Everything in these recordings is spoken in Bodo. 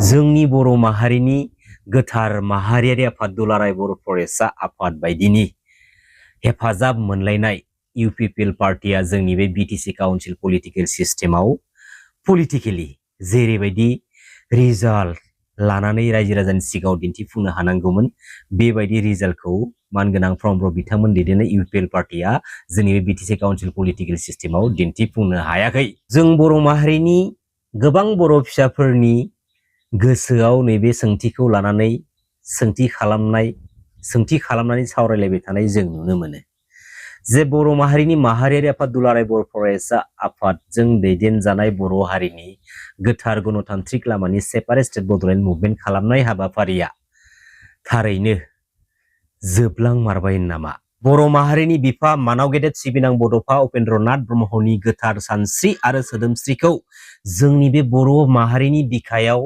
जोंनि बर' माहारिनि गोथार माहारियारि आफाद दुलाराय बर' फरायसा आफाद बायदिनि हेफाजाब मोनलायनाय इउपिपिएल पार्टिया जोंनि बे बिटिसि काउन्सिल पलिटिकेल सिस्टेमाव पलिटिकेलि जेरैबायदि रिजाल्ट लानानै रायजो राजानि सिगाङाव दिन्थिफुंनो हानांगौमोन बेबायदि रिजाल्टखौ मानगोनां प्रमब्र बिथांमोन दैदेननाय इउपिपिएल पार्टिया जोंनि बे बिटिसि काउन्सिल पलिटिकेल सिस्टेमाव दिन्थिफुंनो हायाखै। जों बर' माहारिनि गोबां बर' फिसाफोरनि गोसोआव नैबे सोंथिखौ लानानै सोंथि खालामनानै सावरायलायबाय थानाय जों नुनो मोनो जे बर' माहारिनि माहारियारि आफाद दुलाराय बर' फरायसा आफादजों दैदेनजानाय बर' हारिनि गोथार गणतान्त्रिक लामानि सेपारेट स्टेट बड'लेण्ड मुभमेन्ट खालामनाय हाबाफारिया थारैनो जोबलांमारबाय नामा? बर' माहारिनि बिफा मानाव गेदेर सिबिनां बड'फा उपेन्द्रनाथ ब्रह्मनि गोथार सानस्रि आरो सोदोमस्रिखौ जोंनि बे बर' माहारिनि बिखायाव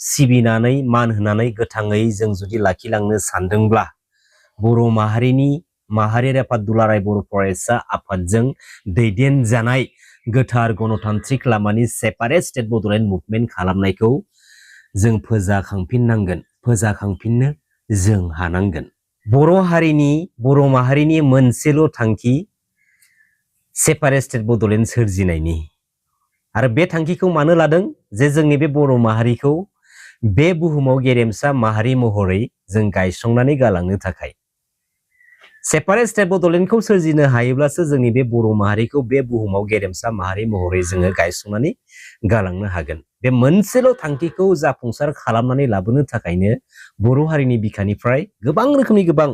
सिबिनानै मान होनानै गोथाङै जों जुदि लाखिलांनो सानदोंब्ला बर' माहारिनि माहारियारि आफाद दुलाराय बर' फरायसा आफादजों दैदेनजानाय गोथार गणतान्त्रिक लामानि सेपारेट स्टेट बड'लेण्ड मुभमेन्ट खालामनायखौ जों फोजाखांफिननांगोन, फोजाखांफिननो जों हानांगोन। बर' माहारिनि मोनसेल' थांखि सेपारेट स्टेट बड'लेण्ड सोरजिनायनि आरो बे थांखिखौ मानो लादों जे जोंनि बे बर' माहारिखौ बे बुहुमाव गेरेमसा माहारि महरै जों गायसंनानै गालांनो थाखाय सेपारेट स्टेट बड'लेण्डखौ सोरजिनो हायोब्लासो जोंनि बे बर' माहारिखौ बे बुहुमाव गेरेमसा माहारि महरै जोङो गायसंनानै गालांनो हागोन। बे मोनसेल' थांखिखौ जाफुंसार खालामनानै लाबोनो थाखायनो बर' हारिनि बिखानिफ्राय गोबां रोखोमनि गोबां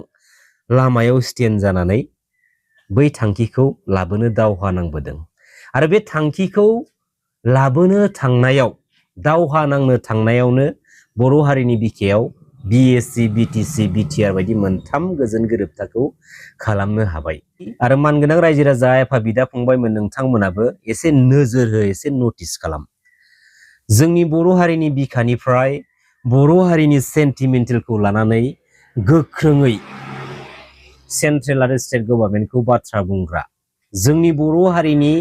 लामायाव स्टेन्ड जानानै बै थांखिखौ लाबोनो दावहा नांबोदों आरो बे थांखिखौ लाबोनो थांनायाव दावहा नांनो थांनायावनो बर' हारिनि बिखायाव बिएससि बिटिसि बिटिआर बायदि मोनथाम गोजोन गोरोबथाखौ खालामनो हाबाय आरो मानगोनां रायजो राजा आफा बिदा फंबायमोन नोंथांमोनाबो एसे नोजोर हो, एसे नटिस खालाम। जोंनि बर' हारिनि बिखानिफ्राय बर' हारिनि सेन्टिमेन्टेलखौ लानानै गोख्रोङै सेन्ट्रेल आरो स्टेट गभर्नमेन्टखौ बाथ्रा बुंग्रा जोंनि बर' हारिनि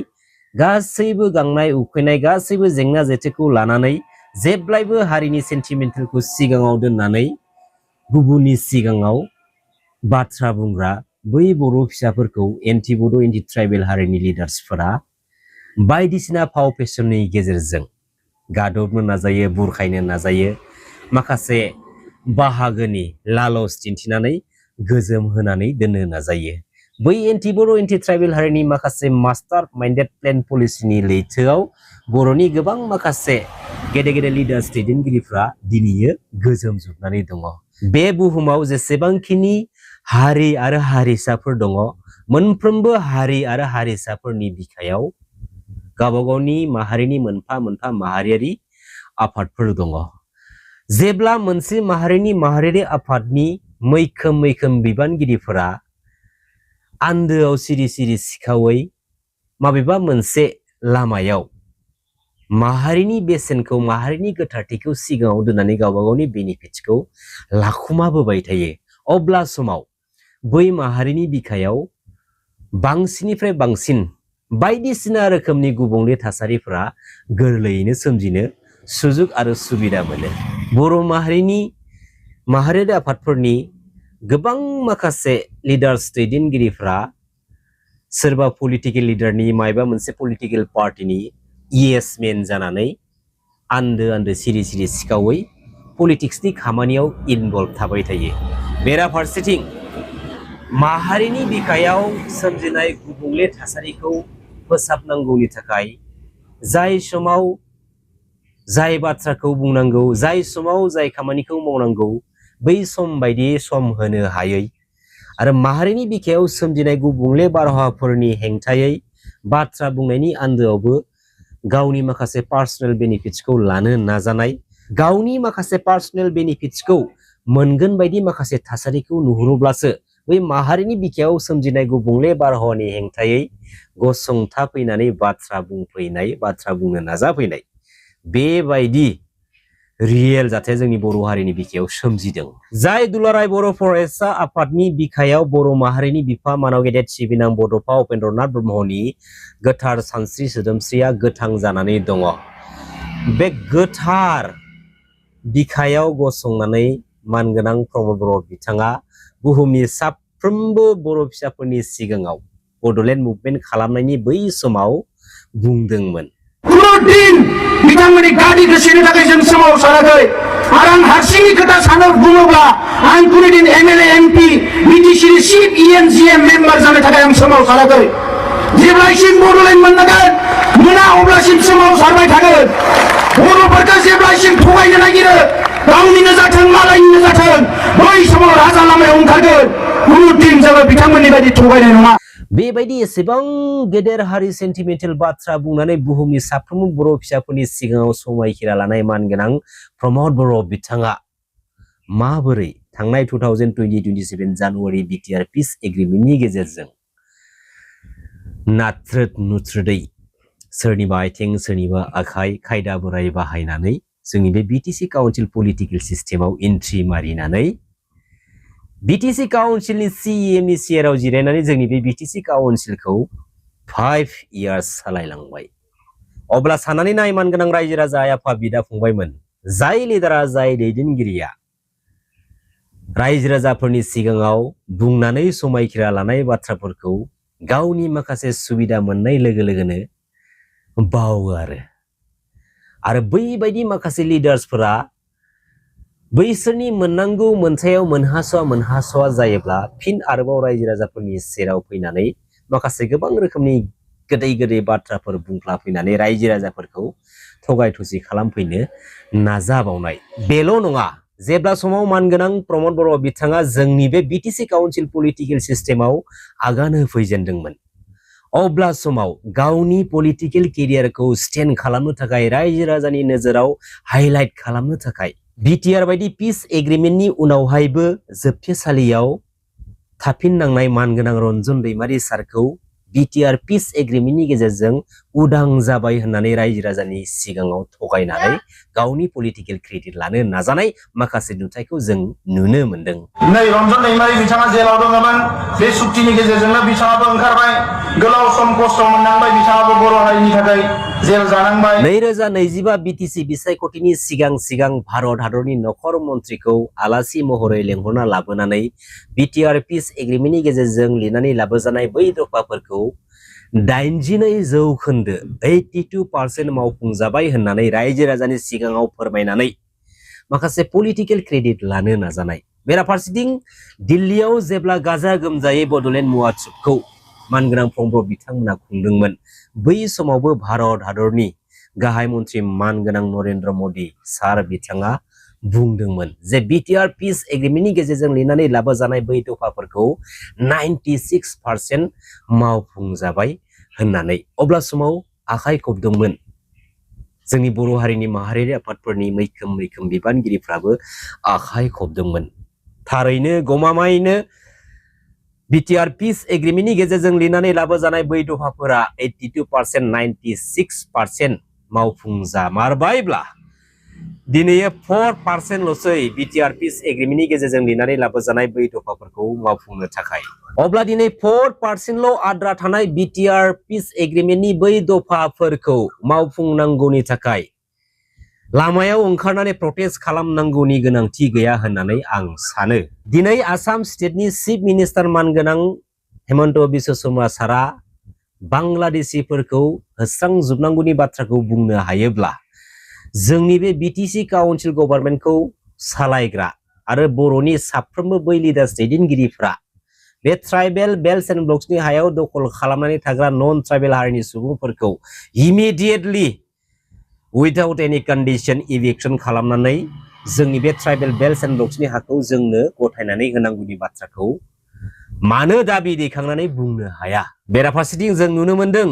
गासैबो गांनाय उखैनाय गासैबो जेंना जेथोखौ लानानै जेब्लायबो हारिनि सेन्टिमेन्टेलखौ सिगाङाव दोननानै गुबुननि सिगाङाव बाथ्रा बुंग्रा बै बर' फिसाफोरखौ एन्टि बड' एन्टि ट्राइबेल हारिनि लिडार्सफोरा बायदिसिना फाव फेसननि गेजेरजों गादबनो नाजायो, बुरखायनो नाजायो, माखासे बाहागोनि लालस दिन्थिनानै गोजोम होनानै दोननो नाजायो। बै एन्टि बर' एन्टि ट्राइबेल हारिनि माखासे मास्टार माइन्डेड प्लेन पलिसिनि लैथोआव बर'नि गोबां माखासे गेदेर गेदेर लिडार्स दैदेनगिरिफ्रा दिनैयो गोजोमजोबनानै दङ। बे बुहुमाव जेसेबांखिनि हारि आरो हारिसाफोर दङ मोनफ्रोमबो हारि आरो हारिसाफोरनि बिखायाव गावबा गावनि माहारिनि मोनफा मोनफा माहारियारि आफादफोर दङ। जेब्ला मोनसे माहारिनि माहारियारि आफादनि मैखोम बिबानगिरिफोरा आन्दोआव सिरि सिरि सिखावै माबेबा मोनसे लामायाव माहारिनि बेसेनखौ माहारिनि गोथारथिखौ सिगाङाव दोननानै गावबा गावनि बेनिफिट्सखौ लाखुमाबोबाय थायो अब्ला समाव बै माहारिनि बिखायाव बांसिननिफ्राय बांसिन बायदिसिना रोखोमनि गुबुंले थासारिफोरा गोरलैयैनो सोमजिनो सुजुग आरो सुबिदा मोनो। बर' माहारिनि माहारियारि आफादफोरनि गोबां माखासे लिडार्स दैदेनगिरिफ्रा सोरबा पलिटिकेल लिडारनि मायबा मोनसे पलिटिकेल पार्टिनि इएस मेन जानानै आन्दो सिरि सिरि सिखावै पलिटिक्सनि खामानियाव इनभल्भ थाबाय थायो। बेराफारसेथिं माहारिनि बिखायाव सोमजिनाय गुबुंले थासारिखौ फोसाबनांगौनि थाखाय जाय समाव जाय बाथ्राखौ बुंनांगौ, जाय समाव जाय खामानिखौ मावनांगौ बै सम बायदियै सम होनो हायै आरो माहारिनि बिखायाव सोमजिनाय गुबुंले बारहावाफोरनि हेंथायै बाथ्रा बुंनायनि आन्दोआवबो गावनि माखासे पार्सनेल बेनिफिट्सखौ लानो नाजानाय, गावनि माखासे पार्सनेल बेनिफिट्सखौ मोनगोन बायदि माखासे थासारिखौ नुहुरोब्लासो बै माहारिनि बिखायाव सोमजिनाय गुबुंले बारहावानि हेंथायै गसंथाफैनानै बाथ्रा बुंफैनाय, बाथ्रा बुंनो नाजाफैनाय बेबायदि रियेल जाथाया जोंनि बर' हारिनि बिखायाव सोमजिदों। जाय दुलाराय बर' फरायसा आफादनि बिखायाव बर' माहारिनि बिफा मानाव गेदेर सिबिनां बड'फा उपेन्द्रनाथ ब्रह्मनि गोथार सानस्रि सोदोमस्रिया गोथां जानानै दङ। बे गोथार बिखायाव गसंनानै मानगोनां प्रमद बर' बिथाङा बुहुमनि साफ्रोमबो बर' फिसाफोरनि सिगाङाव बड'लेण्ड मुभमेन्ट खालामनायनि बै समाव बुंदोंमोन। खुनुदिन बिथांमोननि गारि गोसोनो थाखाय जों सोमावसाराखै आरो आं हारसिंनि खोथा सानो बुङोब्ला आं खुनुदिन एमएलए एमपि बिटिसिनि चिफ इएनजिएम मेम्बार जानो थाखाय आं सोमावसाराखै। जेब्लासिम बड'लेण्ड मोना अब्लासिम सोमावसारबाय थागोन। बर'फोरखौ जेब्लासिम थगायनो नागिरो गावनिनो जाथों मालायनिनो जाथों बै समाव राजा लामायाव ओंखारगोन। खुनुदिन जोङो बिथांमोननि बायदि थगायनाय नङा। बेबायदि एसेबां गेदेर हारि सेन्टिमेन्टेल बाथ्रा बुंनानै बुहुमनि साफ्रोमबो बर' फिसाफोरनि सिगाङाव समायखिरा लानाय मानगोनां प्रमद बर' बिथाङा माबोरै थांनाय 2027 जानुवारि बिटिआर पिस एग्रिमेन्टनि गेजेरजों नाथ्रोद नुथ्रोदै सोरनिबा आथिं सोरनिबा आखाइ खायदा बोराय बाहायनानै जोंनि बे बिटिसि काउन्सिल पलिटिकेल सिस्टेमाव एन्ट्रि मारिनानै बिटिसि काउन्सिलनि सिएमनि चेयाराव जिरायनानै जोंनि बे बिटिसि काउन्सिलखौ 5 इयार्स सालायलांबाय। अब्ला साननानै नाय मानगोनां रायजो राजा आफा बिदा फंबायमोन, जाय लिडारा जाय दैदेनगिरिया रायजो राजाफोरनि सिगाङाव बुंनानै समायखिरा लानाय बाथ्राफोरखौ गावनि माखासे सुबिदा मोननाय लोगो लोगोनो बावो आरो बैबायदि माखासे लिडार्सफोरा बैसोरनि मोननांगौ मोनथायाव मोनहासवा जायोब्ला फिन आरोबाव रायजो राजाफोरनि सेराव फैनानै माखासे गोबां रोखोमनि गोदै गोदै बाथ्राफोर बुंफ्लाफैनानै रायजो राजाफोरखौ थगाय थसि खालामफैनो नाजाबावनाय। बेल' नङा, जेब्ला समाव मानगोनां प्रमद बर' बिथाङा जोंनि बे बिटिसि काउन्सिल पलिटिकेल सिस्टेमाव आगान होफैजेनदोंमोन, अब्ला समाव गावनि पलिटिकेल केरियारखौ स्टेन्ड खालामनो थाखाय रायजो राजानि नोजोराव हाइलाइट खालामनो थाखाय बिटिआर बायदि पिस एग्रिमेन्टनि उनावहायबो जोबथेसालियाव थाफिननांनाय मानगोनां रन्जन दैमारि सारखौ बिटिआर पिस एग्रिमेन्टनि गेजेरजों उदां जाबाय होननानै रायजो राजानि सिगाङाव थगायनानै गावनि पलिटिकेल क्रेडिट लानो नाजानाय माखासे नुथायखौ जों नुनो मोनदों। नै रन्जन दैमारि बिथाङा जेलाव दङमोन, बे सुक्तिनि गेजेरजोंनो बिथाङाबो ओंखारबाय, गोलाव सम खस्थ' मोननांबाय, बिथाङाबो बर' हारिनि थाखाय जेल जानांबाय। 2025 बिटिसि बिसायख'थिनि सिगां भारत हादरनि नखर मन्थ्रिखौ आलासि महरै लेंहरना लाबोनानै बिटिआर पिस एग्रिमेन्टनि गेजेरजों लिरनानै लाबोजानाय बै दफाफोरखौ 82% मावफुंजाबाय होननानै रायजो राजानि सिगाङाव फोरमायनानै माखासे पलिटिकेल क्रेडिट लानो नाजानाय। बेराफारसेथिं दिल्लीयाव जेब्ला गाजा गोमजायै बड'लेण्ड महोत्सबखौ मानगोनां प्रमद बिथांमोना खुंदोंमोन, बै समावबो भारत हादरनि गाहाय मन्थ्रि मानगोनां नरेन्द्र मदि सार बिथाङा बुंदोंमोन जे बिटिआर पिस एग्रिमेन्टनि गेजेरजों लिरनानै लाबोजानाय बै दफाफोरखौ 96% मावफुंजाबाय होननानै। अब्ला समाव आखाइ खबदोंमोन जोंनि बर' हारिनि माहारियारि आफादफोरनि मैखोम बिबानगिरिफ्राबो आखाइ खबदोंमोन। थारैनो गमामायैनो बिटिआर पिस एग्रिमेन्टनि गेजेरजों लिरनानै लाबोजानाय बै दफाफोरा 82% 96% मावफुंजामारबायब्ला दिनै 4% ल'सै बिटिआर पिस एग्रिमेन्टनि गेजेरजों लिरनानै लाबोजानाय बै दफाफोरखौ मावफुंनो थाखाय। अब्ला दिनै 4% ल' आद्रा थानाय बिटिआर पिस एग्रिमेन्टनि बै दफाफोरखौ मावफुंनांगौनि थाखाय लामायाव ओंखारनानै प्रटेस्ट खालामनांगौनि गोनांथि गैया होननानै आं सानो। दिनै आसाम स्टेटनि चिफ मिनिस्टार मानगोनां हेमन्त बिश्व शर्मा सारा बांलादेशिफोरखौ होस्रांजोबनांगौनि बाथ्राखौ बुंनो हायोब्ला जोंनि बे बिटिसि काउन्सिल गभर्नमेन्टखौ सालायग्रा आरो बर'नि साफ्रोमबो बै लिडार्स दैदेनगिरिफ्रा बे ट्राइबेल बेल्ट एन्ड ब्लक्सनि हायाव दखल खालामनानै थाग्रा नन ट्राइबेल हारिनि सुबुंफोरखौ इमिडियेटलि उइदाउट एनि कन्डिशन इभिक्सन खालामनानै जोंनि बे ट्राइबेल बेल्ट एन्ड ब्लक्सनि हाखौ जोंनो गथायनानै होनांगौनि बाथ्राखौ मानो दाबि दैखांनानै बुंनो हाया। बेराफारसेथिं जों नुनो मोनदों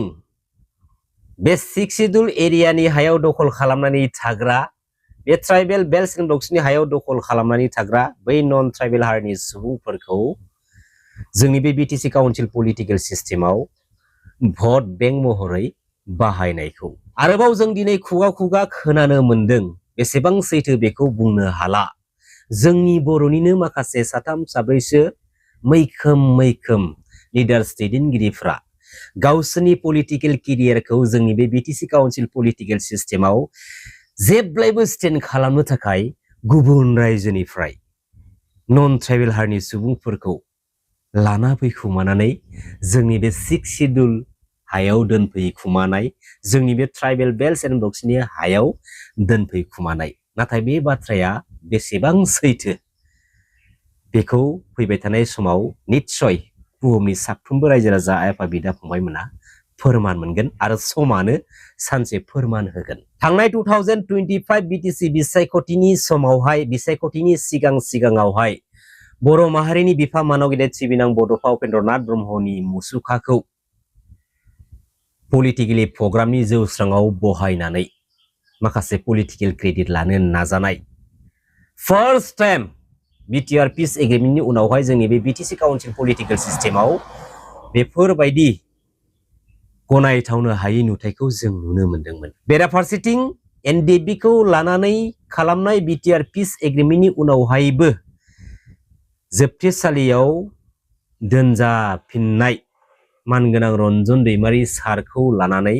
बे 6 शिड्युल एरियानि हायाव दखल खालामनानै थाग्रा, बे ट्राइबेल बेल्ट एन्ड ब्लक्सनि हायाव दखल खालामनानै थाग्रा बै नन ट्राइबेल हारिनि सुबुंफोरखौ जोंनि बे बिटिसि काउन्सिल पलिटिकेल सिस्टेमाव भट बेंक महरै बाहायनायखौ आरोबाव जों दिनै खुगा खोनानो मोनदों बेसेबां सैथो बेखौ बुंनो हाला। जोंनि बर'निनो माखासे साथाम साब्रैसो मैखोम लिडार्स दैदेनगिरिफ्रा गावसोरनि पलिटिकेल केरियारखौ जोंनि बे बिटिसि काउन्सिल पलिटिकेल सिस्टेमाव जेब्लायबो स्टेन्ड खालामनो थाखाय गुबुन रायजोनिफ्राय नन ट्राइबेल हारिनि सुबुंफोरखौ लाना फैखुमानानै जोंनि बे 6 शिड्युल हायाव दोनफैखुमानाय, जोंनि बे ट्राइबेल बेल्ट एन्ड ब्लक्सनि हायाव दोनफैखुमानाय। नाथाय बे बाथ्राया बेसेबां सैथो बेखौ फैबाय थानाय समाव निश्चय बुहुमनि साफ्रोमबो रायजो राजा आइ आफा बिदा फंबायमोना फोरमान मोनगोन आरो समानो सानसे फोरमान होगोन। थांनाय 2025 बिटिसि बिसायख'थिनि समावहाय, बिसायख'थिनि सिगाङावहाय बर' माहारिनि बिफा मानाव गेदेर सिबिनां बड'फा उपेन्द्रनाथ ब्रह्मनि मुसुखाखौ पलिटिकेलि प्रग्रामनि जौस्राङाव बहायनानै माखासे पलिटिकेल क्रेडिट लानो नाजानाय, फार्स्ट टाइम बिटिआर पिस एग्रिमेन्टनि उनावहाय जोंनि बे बिटिसि काउन्सिल पलिटिकेल सिस्टेमाव बेफोरबायदि गनायथावनो हायै नुथायखौ जों नुनो मोनदोंमोन। बेराफारसेथिं एनडिएफबिखौ लानानै खालामनाय बिटिआर पिस एग्रिमेन्टनि उनावहायबो जोबथेसालियाव दोनजाफिननाय मानगोनां रन्जन दैमारि सारखौ लानानै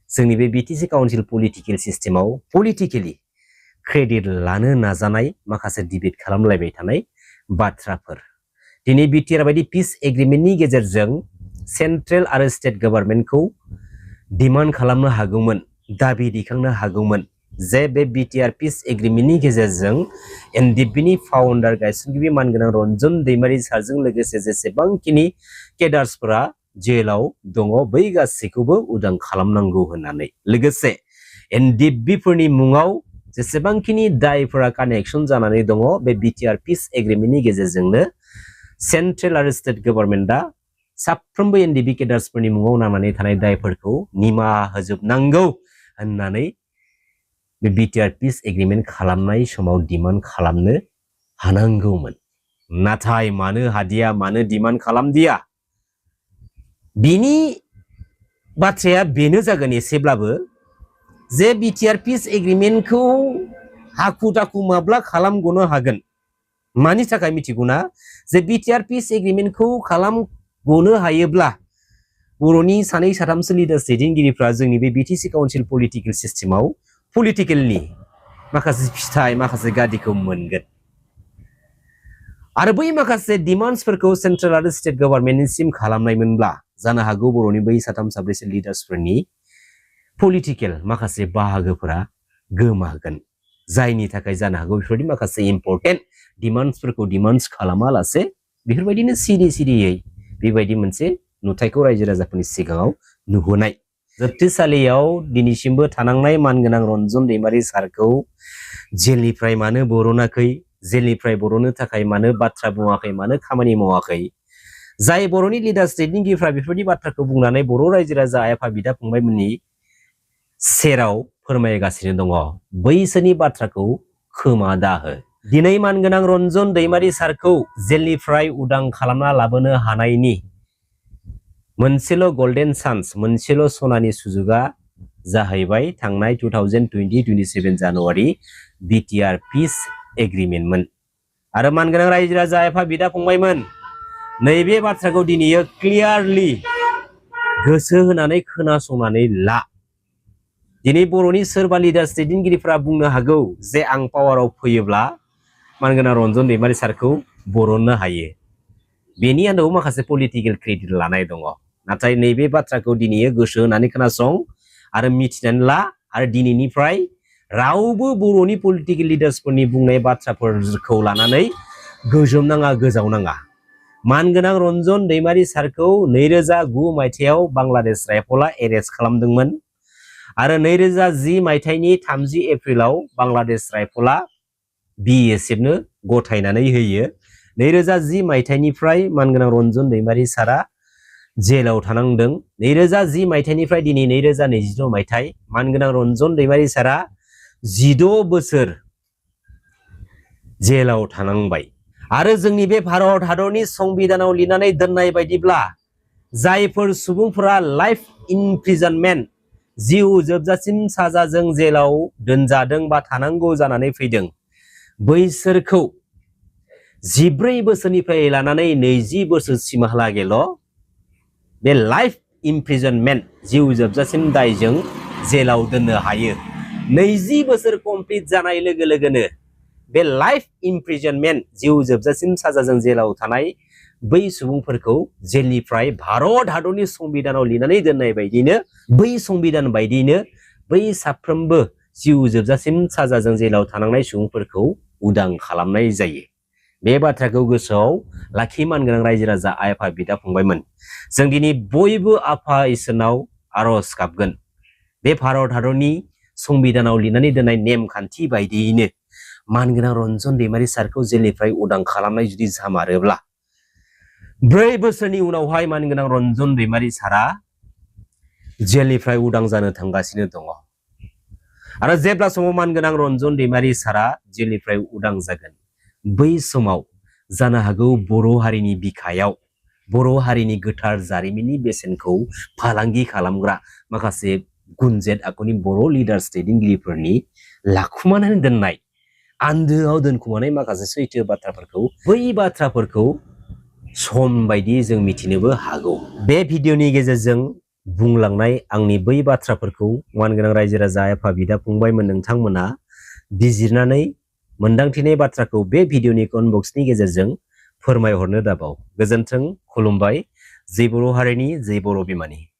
जोंनि बे बिटिसि काउन्सिल पलिटिकेल सिस्टेमाव पलिटिकेलि क्रेडिट लानो नाजानाय माखासे डिबेट खालामलायबाय थानाय बाथ्राफोर। दिनै बिटिआर बायदि पिस एग्रिमेन्टनि गेजेरजों सेन्ट्रेल आरो स्टेट गभर्नमेन्टखौ डिमान्ड खालामनो हागौमोन, दाबि दैखांनो हागौमोन जे बे बिटिआर पिस एग्रिमेन्टनि गेजेरजों एनडिएफबिनि फाउन्डार गायसनगिरि मानगोनां रन्जन दैमारि सारजों लोगोसे जेसेबांखिनि केडार्सफोरा जेलाव दङ बै गासैखौबो उदां खालामनांगौ होननानै, लोगोसे एनडिएफबिफोरनि मुङाव जेसेबांखिनि दायफोरा कानेक्सन जानानै दङ बे बिटिआर पिस एग्रिमेन्टनि गेजेरजोंनो सेन्ट्रेल आरो स्टेट गभर्नमेन्टआ साफ्रोमबो एनडिएफबि केडार्सफोरनि मुङाव नांनानै थानाय दायफोरखौ निमाहा होजोबनांगौ होननानै बे बिटिआर पिस एग्रिमेन्ट खालामनाय समाव डिमान्ड खालामनो हानांगौमोन। नाथाय मानो हादिया, मानो डिमान्ड खालामदिया? बिनि बाथ्राया बेनो जागोन एसेब्लाबो जे बिटिआर पिस एग्रिमेन्टखौ हाखु दाखु माब्ला खालामगनो हागोन? मानि थाखाय मिथिगौना? जे बिटिआर पिस एग्रिमेन्टखौ खालामगनो हायोब्ला बर'नि सानै साथामसो लिडार्स दैदेनगिरिफ्रा जोंनि बे बिटिसि काउन्सिल पलिटिकेल सिस्टेमाव पलिटिकेलनि माखासे फिथाइ, माखासे गादिखौ मोनगोन आरो बै माखासे डिमान्ड्सफोरखौ सेन्ट्रेल आरो स्टेट गभर्नमेन्टनिसिम खालामनायमोनब्ला जानो हागौ बर'नि बै साथाम साब्रैसो लिडार्सफोरनि पलिटिकेल माखासे बाहागोफोरा गोमागोन, जायनि थाखाय जानो हागौ बेफोरबायदि माखासे इम्पर्टेन्ट डिमान्ड्सफोरखौ डिमान्ड्स खालामालासे बेफोरबायदिनो सिरियै बेबायदि मोनसे नुथायखौ रायजो राजाफोरनि सिगाङाव नुहोनाय। जोबथेसालियाव दिनैसिमबो थानांनाय मानगोनां रन्जन दैमारि सारखौ जेलनिफ्राय मानो बरनाखै, जेलनिफ्राय बरननो थाखाय मानो बाथ्रा बुङाखै, मानो खामानि मावाखै? जाय बर'नि लिडार्स दैदेनगिरिफ्रा बेफोरबायदि बाथ्राखौ बुंनानै बर' रायजो राजा आइ आफा बिदा फंबायमोननि सेराव फोरमायगासिनो दङ, बैसोरनि बाथ्राखौ खोमा दाहो। दिनै मानगोनां रन्जन दैमारि सारखौ जेलनिफ्राय उदां खालामना लाबोनो हानायनि मोनसेल' गल्डेन चान्स, मोनसेल' सनानि सुजुगा जाहैबाय थांनाय 2027 जानुवारि बिटिआर पिस एग्रिमेन्टमोन। आरो मानगोनां रायजो राजा आइ आफा बिदा फंबायमोन, नैबे बाथ्राखौ दिनैयो क्लियारलि गोसो होनानै खोनासंनानै ला। दिनै बर'नि सोरबा लिडार्स दैदेनगिरिफ्रा बुंनो हागौ जे आं पावाराव फैयोब्ला मानगोनां रन्जन दैमारि सारखौ बरननो हायो, बेनि आन्दोआव माखासे पलिटिकेल क्रेडिट लानाय दङ। नाथाय नैबे बाथ्राखौ दिनैयो गोसो होनानै खोनासं आरो मिथिनानै ला आरो दिनैनिफ्राय रावबो बर'नि पलिटिकेल लिडार्सफोरनि बुंनाय बाथ्राफोरखौ लानानै गोजोमनाङा, गोजावनाङा। मानगोनां रन्जन दैमारि सारखौ 2009 मायथाइयाव बांलादेश राइफला एरेस्ट खालामदोंमोन आरो 2010 मायथाइनि 30 एप्रिलाव बांलादेश राइफला बिएसएफनो गथायनानै होयो। 2010 मायथाइनिफ्राय मानगोनां रन्जन दैमारि सारा जेलाव थानांदों। 2010 मायथाइनिफ्राय दिनै 2022 मायथाइ मानगोनां रन्जन दैमारि सारा 16 बोसोर जेलाव थानांबाय। आरो जोंनि बे भारत हादरनि संबिधानाव लिरनानै दोननाय बायदिब्ला जायफोर सुबुंफोरा लाइफ इनप्रिजनमेन्ट जिउ जोबजासिम साजाजों जेलाव दोनजादों बा थानांगौ जानानै फैदों बैसोरखौ 14 बोसोरनिफ्राय लानानै 20 बोसोरसिमहालागैल' बे लाइफ इमप्रिजनमेन्ट जिउ जोबजासिम दायजों जेलाव दोननो हायो 20 बोसोर कमप्लिट जानाय लोगो लोगोनो बे लाइफ इमप्रिजनमेन्ट जिउ जोबजासिम साजाजों जेलाव थानाय बै सुबुंफोरखौ जेलनिफ्राय भारत हादरनि संबिधानाव लिरनानै दोननाय बायदिनो बै संबिधान बायदिनो बै साफ्रोमबो जिउ जोबजासिम साजाजों जेलाव थानांनाय सुबुंफोरखौ उदां खालामनाय जायो। बे बाथ्राखौ गोसोआव लाखि मानगोनां रायजो राजा आइ आफा बिदा फंबायमोन जों दिनै बयबो आफा इसोरनाव आरज गाबगोन बे भारत हादरनि संबिधानाव लिरनानै दोननाय नेमखान्थि बायदियैनो मानगोनां रन्जन दैमारि सारखौ जेलनिफ्राय उदां खालामनाय जुदि जामारोब्ला 4 बोसोरनि उनावहाय मानगोनां रन्जन दैमारि सारा जेलनिफ्राय उदां जानो थांगासिनो दङ आरो जेब्ला समाव मानगोनां रन्जन दैमारि सारा जेलनिफ्राय उदां जागोन बै समाव जानो हागौ बर' हारिनि बिखायाव बर' हारिनि गोथार जारिमिननि बेसेनखौ फालांगि खालामग्रा माखासे गुनजेत आखुनि बर' लिडार्स दैदेनगिरिफोरनि लाखुमानानै दोननाय आन्दोआव दोनखुमानाय माखासे सैथो बाथ्राफोरखौ बै बाथ्राफोरखौ सम बायदि जों मिथिनोबो हागौ। बे भिडिअनि गेजेरजों बुंलांनाय आंनि बै बाथ्राफोरखौ मानगोनां रायजो राजा आफा बिदा फंबायमोन नोंथांमोना बिजिरनानै मोनदांथिनाय बाथ्राखौ बे भिडिअनि कमेन्ट बक्सनि गेजेरजों फोरमायहरनो दाबाव। गोजोन्थों, खुलुमबाय। जै बर' हारिनि, जै बर' बिमानि।